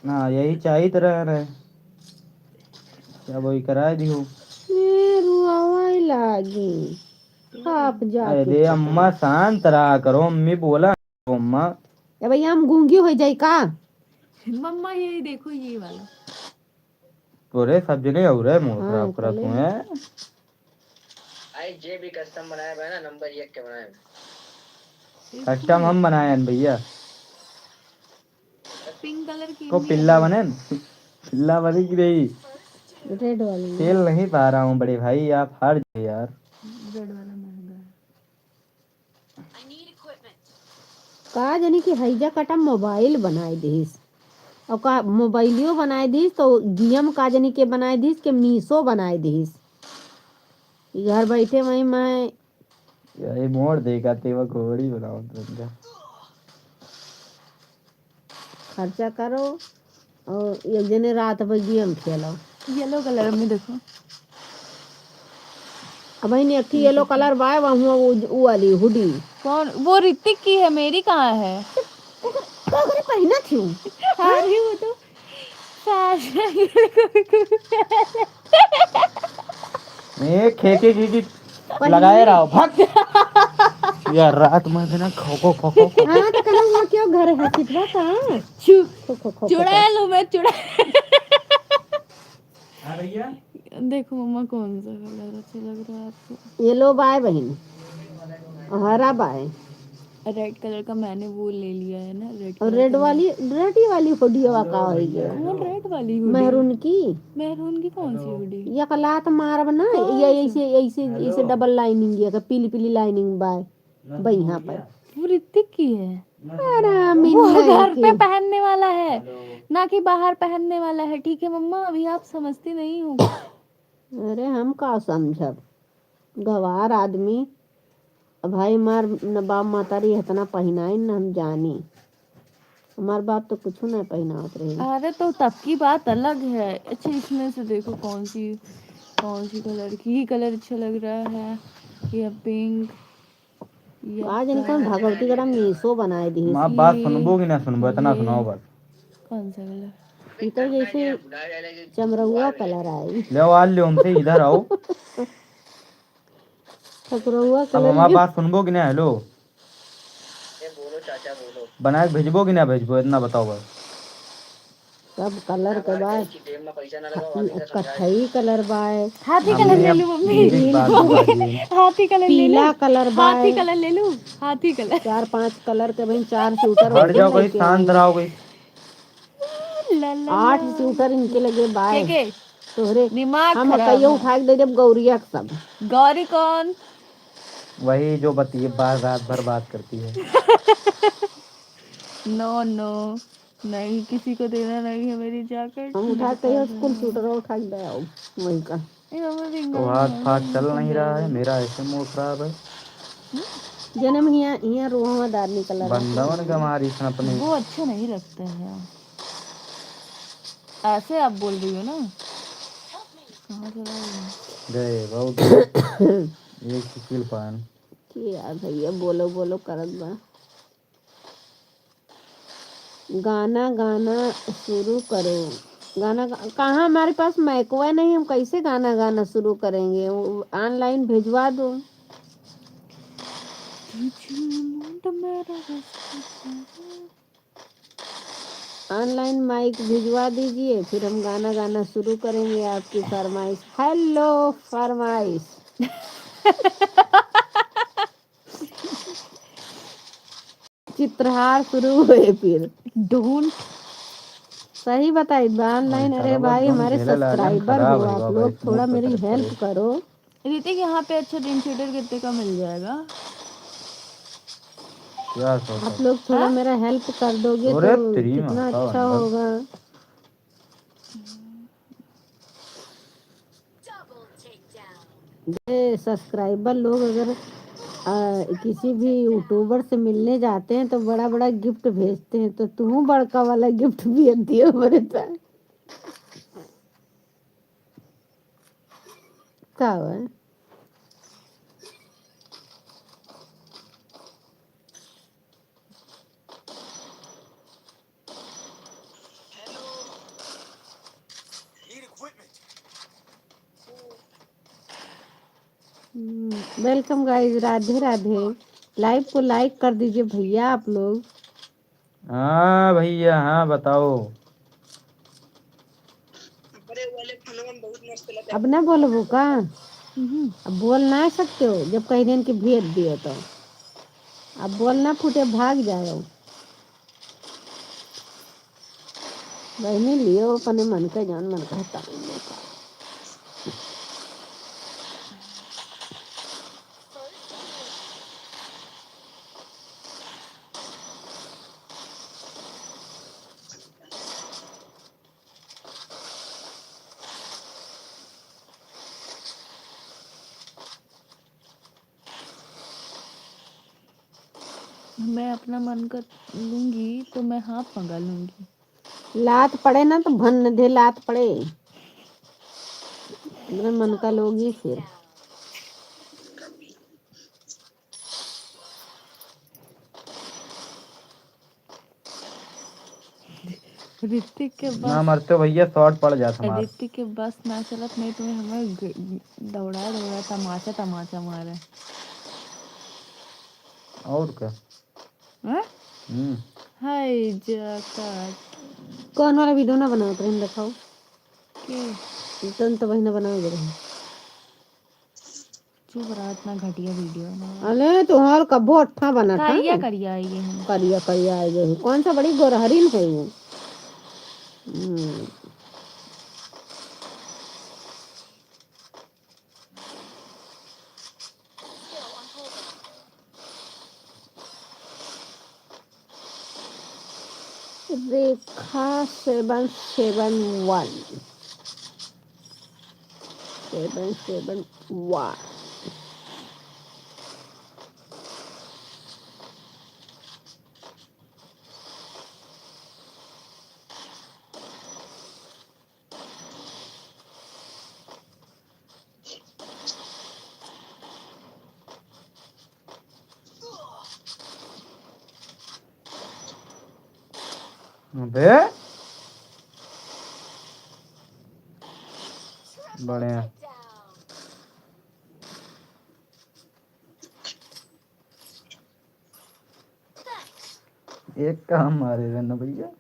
ना, यही चाहित रहे रहे। क्या वही कराए दियो? ए, रुआवा लागी। हाफ जाके अरे पता। अम्मा, शांत रहा करो, अम्मी बोला करो, अम्मा। ए भैया, हम गूंगी हो जाई का? मम्मा, ये देखो, ये वाला। तोरे सब जने और है, मोटरा हाँ, ओकरा चले। तू है। भाई, जे भी कस्टम बनाए बा ना, नंबर एक के बनाए बा। कस्टम हम बनाए हैं भैया। पिंक कलर की को नहीं पिल्ला है। बने न? पिल्ला बने कि नहीं? रेड वाली। खेल नहीं पा रहा हूँ बड़े भाई, आप हार गए यार। रेड वाला महंगा है। का जानी कि हैजा कटा मोबाइल बनाए दिहिस, और का मोबाइलियो बनाए दिहिस, तो गेम का जानी के बनाए दिहिस, के मीशो बनाए दिहिस। ई घर बैठे वहीं मैं यही मोड़ देगा, तेवा घोड़ी बनाओ तुमका। खर्चा करो और एक जने रात भर गेम खेलो। येलो कलर में देखो। अब बहिन, एक ठे येलो कलर बा, वहाँ वो, वो वाली हुडी। कौन? वो ऋतिक की है, मेरी कहाँ है? तो ओकरे, तो ओकरे पहिना थी। अरे वो तो फैशन। ए, खे, खे, खे, खे, लगाए रहो, भाग। यार, रात में भी ना खो, खो, खो, खो, खो। हाँ, तो कहना हुआ क्यों घर है, चितवा का? चुप। खो, खो, खो, खो। चुड़ैल हूँ मैं, चुड़ैल। हाँ भैया। देखो मम्मा, कौन सा कलर अच्छा लग रहा है आपको? येलो बाय बहिन, हरा बाय। रेड कलर का मैंने वो ले लिया है ना, रेड और कलर रेड का वाली, मैंने रेड ही वाली हुडिया का हो गया। कौन रेड वाली हुडी? मैरून की। मैरून की कौन सी हुडी? या कलात मारब ना, कौन ये सी? ऐसे, ऐसे, ऐसे डबल लाइनिंग, ये का पीली, पीली लाइनिंग बाय, बाय यहाँ पर। वो ऋतिक की है। अरे, वो मिन्ना घर पे की। पहनने वाला है, ना कि बाहर पहनने वाला है, ठीक है मम्मा? अभी आप समझती नहीं हो। अरे, हम का समझब, गवार आदमी। अब भाई, हमार न बाप मतारी इतना पहिनाइन, न हम जानी। हमार बाप तो कुछ नहीं पहिनावत रही। अरे, तो तब की बात अलग है। अच्छा, इसमें से देखो कौन सी, कौन सी कलर की, ये कलर अच्छा लग रहा है, या पिंक, या का जानी कौन भगवती गड़ा मीशो बनाए दी। माँ, बात ये, सुनबो कि ना सुनबो, इतना ये। सुनाओ बस। कौन सा कलर? ई तो जैसे चमरौआ कलर आई। ले आओ, आज ले हमसे इधर आओ। चमरौआ अब कलर हमार के बात सुनबो कि ना? हेलो। बनाए के भेजबो कि ना भेजबो, इतना बताओ बस। सब कलर के बा। कत्थई कलर बा। हाथी कलर ले लू मम्मी। हाथी कलर ले लू। पीला कलर बा। हाथी कलर ले लू। हाथी कलर। चार पांच कलर के बहिन, चार सूटर हट जाओ, कहीं शांत रहो, कहीं। ला, ला, आठ ला। सूटर इनके लगे बाय। के, के? तोहरे दिमाग हम खराब कहियो है। उठा के दे देब गौरिया के सब। गौरी कौन? वही जो बतिए बार रात भर बात करती है। No, no, नहीं, किसी को देना नहीं है मेरी जैकेट। हम उठा के कहियो स्कूल सूटर उठा के दे आओ वही का। तो हाथ फाथ चल नहीं रहा है, मेरा ऐसे मूड खराब है। जन्म हिया, हिया रोहवा दार निकल रहा है। बंदवन का मारी सन अपने। वो अच्छे नहीं लगते हैं। ऐसे आप बोल रही हो ना? कहाँ चला गया? गए, बहुत गए। एक किल पान। के यार भैया, बोलो, बोलो करत बा। गाना, गाना शुरू करो। गाना गा-, कहाँ, हमारे पास माइकवा नहीं, हम कैसे गाना गाना शुरू करेंगे? वो online भिजवा दो। Online माइक भिजवा दीजिए, फिर हम गाना गाना शुरू करेंगे आपकी फरमाइश। Hello फरमाइश। चित्रहार शुरू हुए फिर। Don't। सही बताई बा, online। अरे भाई, हमारे subscriber हो आप लोग, थोड़ा मेरी help करो। ऋतिक, यहाँ पे अच्छा ड्रीम थिएटर कितने का मिल जाएगा? क्या सोचा? आप लोग थोड़ा मेरा help कर दोगे तो कितना अच्छा होगा। ए, subscriber लोग अगर, आ, किसी भी YouTuber से मिलने जाते हैं तो बड़ा बड़ा gift भेजते हैं, तो तू बड़का वाला gift भेज दियो मेरे साथ। का हुआ? हम्म, welcome guys, राधे राधे। Live को like कर दीजिए भैया आप लोग। हाँ भैया, हाँ बताओ। अरे, वाले फोनवा में बहुत मस्त लगता है। अब ना बोलबो का? हम्म। अब बोल ना सकते हो, जब कह देन कि भेज दियो तो। अब बोल ना फूटे, भाग जाओ। बहिनी लियो अपने मन के, जौन मन कहता। मैं अपना मन का लूंगी तो मैं हाथ मंगा लूंगी। लात पड़े ना तो भन्न दे, लात पड़े। अपने मन का लोगी फिर। ऋतिक के ना बस, मरते भैया, short पड़ जात हमार। ऋतिक के बस ना चलत, नहीं तो हमें ग-, दौड़ा दौड़ा तमाचा तमाचा मारे। और का? हैं? हम्म। हाय जका। कौन वाला video ना बनावत रहे, देखाओ। के? तुम तो वही ना बनावे रहे। चुप रहा, इतना घटिया video है ना। अरे, तोहार कब्बो अच्छा बना था। करिया, करिया आई गई है। करिया, करिया आई गई है। कौन सा बड़ी गोरहरीन है वो? हम्म। रेखा seven seven one, seven seven one। अबे। बढ़िया। एक काम मारे रहे ना भैया।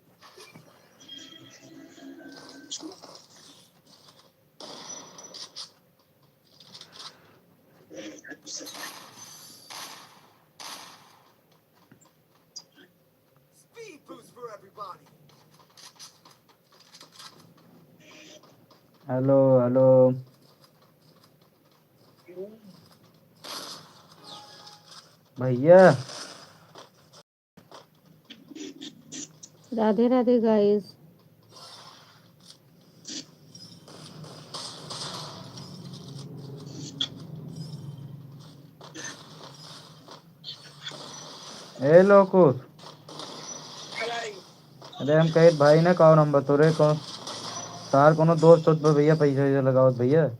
Hello, hello। भैया। राधे राधे guys। ए लोकुश। अरे हम कहे भाई ना, कौन नंबर तोरे, कौन तार कोनो दोस्त होत बा भैया, पैसा वैसा लगावत भैया।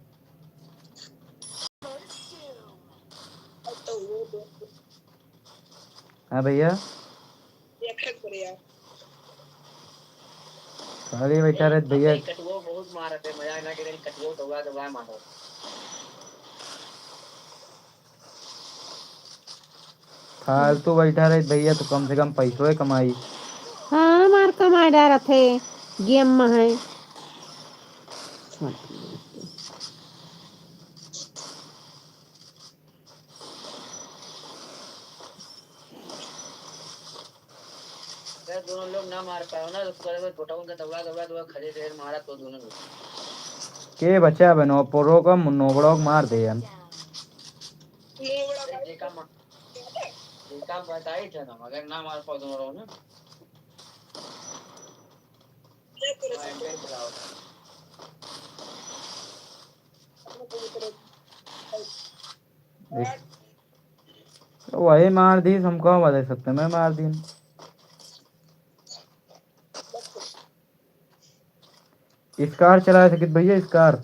हाँ भैया। खाली बैठा रहत भैया। कटुओ बहुत मारत है, मजाक ना करे, कटुओ दौड़ा दौड़ा मारो। फालतू बैठा रहत भैया, तो कम से कम पैसो है कमाई। हाँ, हमार कमाई डारत है, game में है। अगर दोनों लोग ना मार पाओ ना, तो पूरा फोटो उनका दबा, दबा, दबा, खड़े ढेर मारा तो दोनों लोग। के बचा बनो, पोरो का नोबड़ो मार दे हम। अरे, जेका मा-, जेका बताई थे ना, मगर ना मार पाओ दोनों लोग ना। हाँ, एक मिनट बुलाओ। देख। तो वही मार दीस, हमको बता सकते, मैं मार दीन। Scar चला सकित भैया, Scar।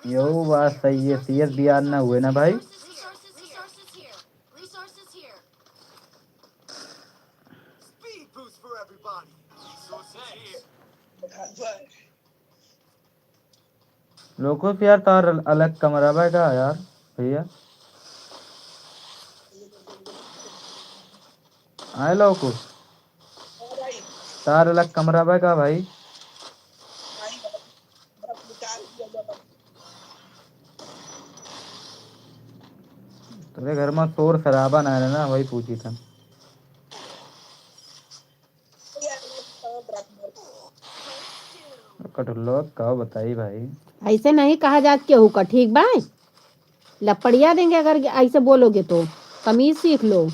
यो बात सही है, सीएस बीआर ना हुए ना भाई। लोकुश यार, तार अल-, अलग कमरा बा का यार, भैया? आए लोकुश, तार अलग कमरा बा का भाई? तोरे घर मा शोर शराबा ना रहे ना, वही पूछी था। कटुल्लो का बताई भाई। ऐसे नहीं कहा जात केहू का, ठीक बा? लपड़िया देंगे अगर ऐसे बोलोगे तो। तमीज सीख लो।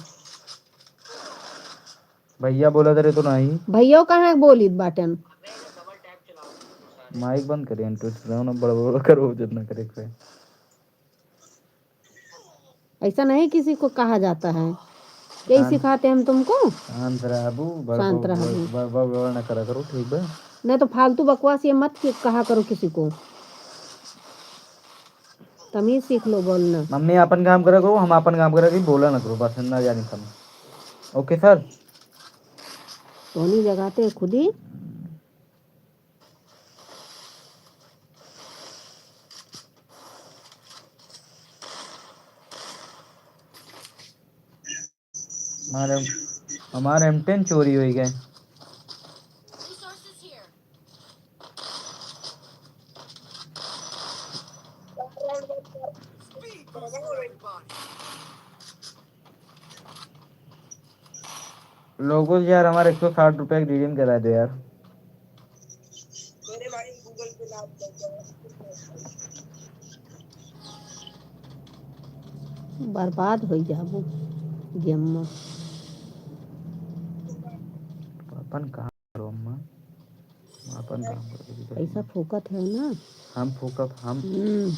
भैया बोला तेरे तो नहीं। भैया कहाँ बोलित बाटन? माइक बंद करे, इंटरेस्ट रहो ना, बड़ बड़ करो, जितना करे पे। ऐसा नहीं किसी को कहा जाता है। यही शांत सिखाते हम तुमको। शांत रहबू, बड़ शांत बड़, रहबू। बड़, बड़, बड़ ना करा करो, ठीक बा? नहीं तो फालतू बकवास ये मत कि-, कहा करो किसी को। तमीज सीख लो बोलना। मम्मी आपन काम करा करो, हम आपन काम करा करी, बोला ना करो, बस इतना जानी हम। Okay sir. सोनी जगाते खुद ही। हमारे, हमारे एम टेन चोरी होइ गए। लोगों यार, हमारे एक सौ साठ रुपए की रिडीम करा दे यार। बर्बाद होइ जाबो गेम में। अपन काम करो अम्मा, अपन काम करो। पैसा फूकत है ना। हम फूकत, हम हम्म।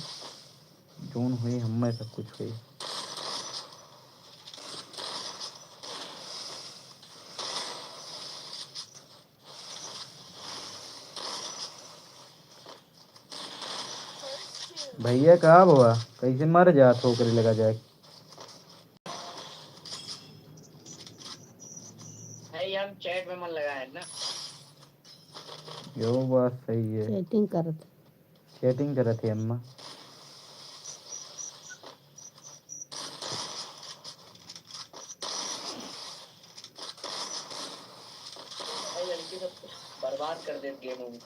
जौन होई, हम्मे सब कुछ होई। भैया का हुआ, कैसे मर जात हो, ओकरे लगा जाए। भाई, हम चैट में मन लगाए हैं ना। यो बात सही है। चैटिंग करत। चैटिंग करत है अम्मा। भाई, लड़की सब बर्बाद कर दे गेम में।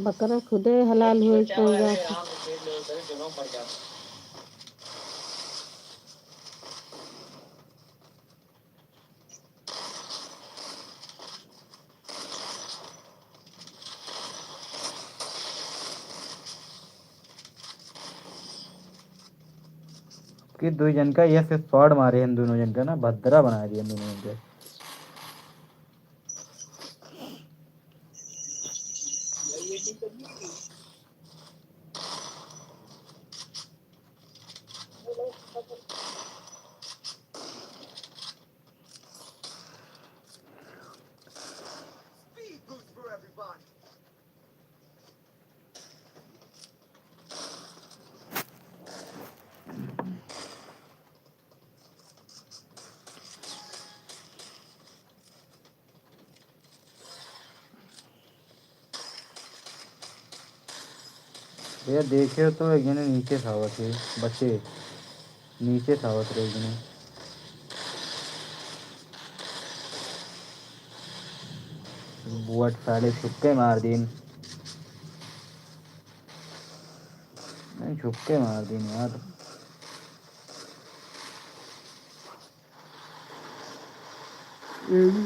बकरा खुदे हलाल होई, कौन बात है? कि दुई जन का ये से शॉट मारे हैं, दोनों जन का ना भद्रा बना दिए हैं दोनों जन का। भैया देखे तो एक जने नीचे से आवत है, बच्चे नीचे से आवत रहे एक जने। बुआ साले छुक्के मार दीन। नहीं, छुक्के मार दीन यार। हम्म।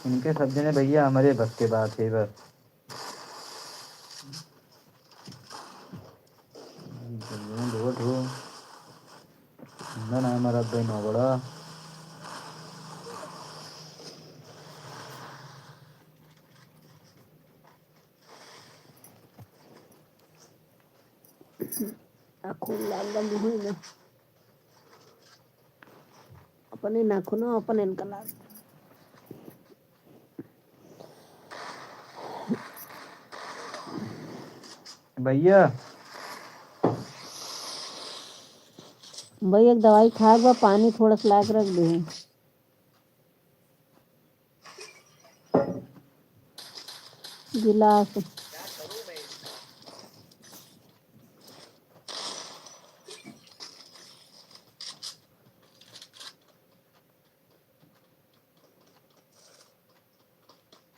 इनके सब जने भैया हमारे बस के बात है बस। ढो, ढो। आ खून लाग गल मुँह में। अपने नाखूनो अपने इनका लाग। भैया। भैया, एक दवाई खाए के बा, पानी थोड़ा सा लाग रख दे। गिलास।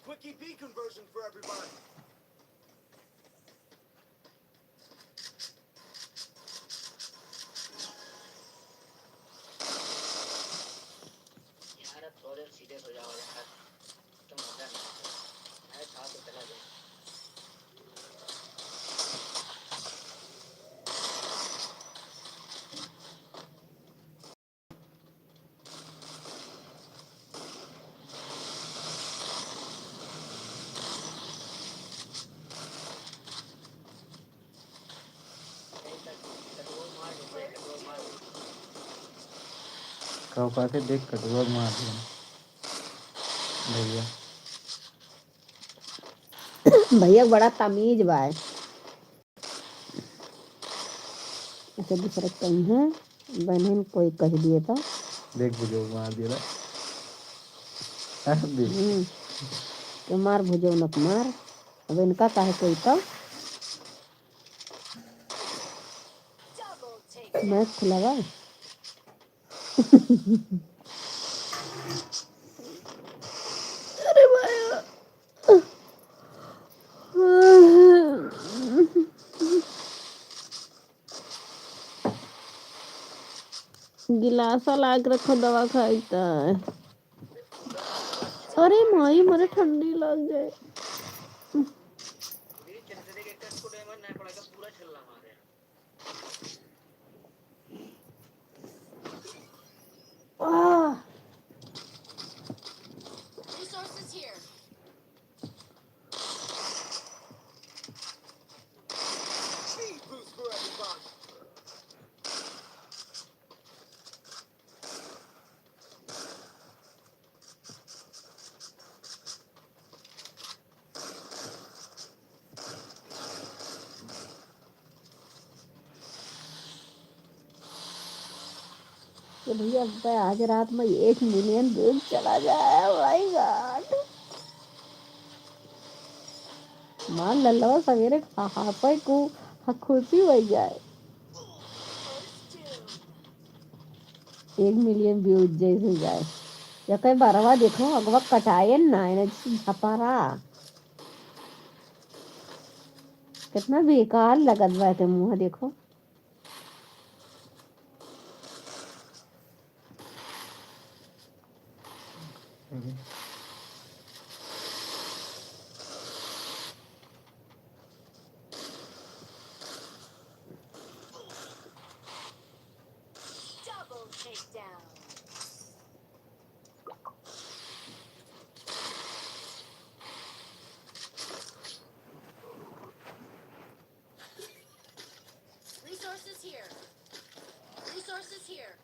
Quickie B conversion for everybody. यार, अब थोड़े सीरियस हो जाओ यार, तो मजा नहीं आता। मैं था तो चला गया। का कहते देख कटुआ मार दिया भैया। भैया बड़ा तमीज बा। अच्छा, दूसरा कहीं है, बहन कोई कह दिए तो। देख बुझो मार दिया। हाँ, देख। हम्म। तो मार भुजौनक मार। अब इनका काहे कोई तो? मैच खुला बा। अरे भाई। गिलासा लाग रखो, दवा खाई त। अरे माई, मरे ठंडी लग जाए। आह। Resources here. Speed boost for everybody. तो भैया, अब आज रात में एक मिलियन व्यूज चला जाए, oh my God। मार लल्लवा सवेरे हाफे को ह-, खुशी हो जाए। एक मिलियन व्यूज जैसे जाए। या कई बरवा देखो, अगवा कटाए ना, एने झपरा। कितना बेकार लगत बा एके मुँह देखो। Double takedown. Resources here. Resources here.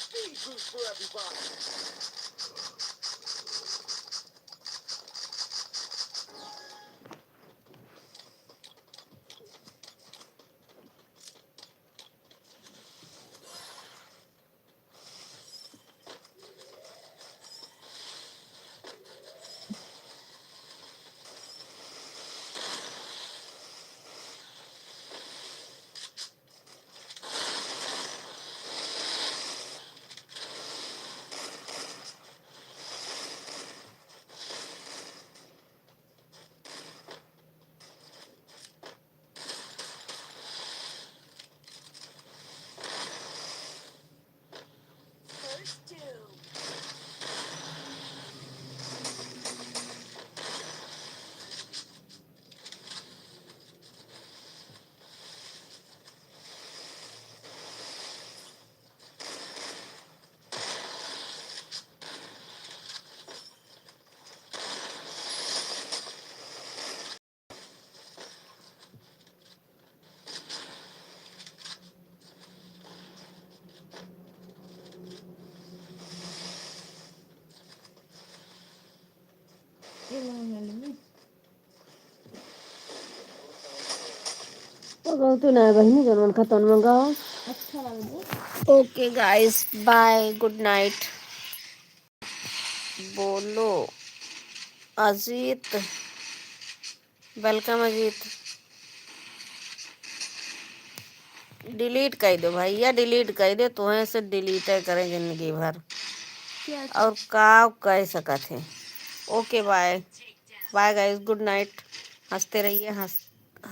Speed boost for everybody. गाओ तो ना बहिनी, जौन मन खा तौन मन गाओ। अच्छा लगे। Okay guys, bye, good night। बोलो अजीत, welcome अजीत। Delete कर दो भैया, delete कर दो, तुहें से delete है करें जिंदगी भर। क्या? और का कह सकत है। Okay, bye, bye guys, good night। हंसते रहिए, हंस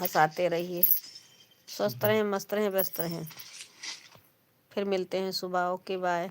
हंसाते रहिए, स्वस्थ रहें, मस्त रहें, व्यस्त रहें। फिर मिलते हैं सुबह। Okay, bye।